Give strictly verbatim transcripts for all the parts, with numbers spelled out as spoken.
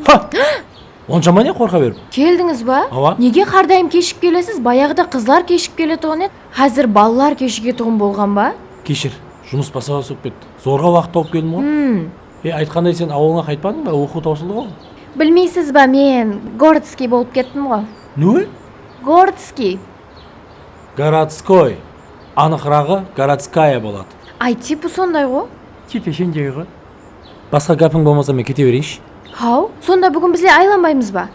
Ha! Onshama ne qorqa berip? Keldińiz ba? Awa. Nege hár dayım keshigip kelesiz? Bayaǵıda qızlar keshigip keletuǵın edi. Házir balalar keshigetuǵın bolǵan ba? Keshir, jumıs basa-bas bolıp ketti. Zorǵa waqıt tawıp keldim ǵoy. Hmm. E, aytqanday, sen awılıńa qaytpadıń ba? Oqıw tawsıldı ǵoy. Bilmeysiz ba, men Gorodskiy bolıp kettim ǵoy. Ne? Gorodskiy. Gorodskoy. Anıqraǵı, gorodskaya boladı. Ay, tipi sonday ǵo. Tipi sendey ǵo. Basqa gápiń bolmasa, men kete bereyinshi. Haw, sonda búgin bizler aylanbaymız ba?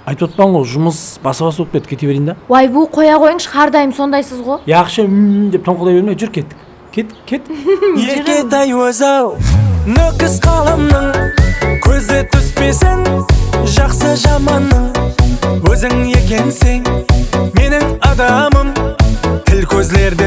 Aytıp otpan ǵo, jumıs basa-bas bolıp ketti, kete bereyin da. Way, bu qoya qoyıńshı, hár dayım sondaysız ǵo. Yaqshı, mm, dep tońqılday bermey, júr, kettik. Ket, ket. Erketay óz-aw, Nókis qalamnıń, kózde túspeseń, jaqsı jamannıń. Óziń ekenseń, meniń adamım, til kózlerde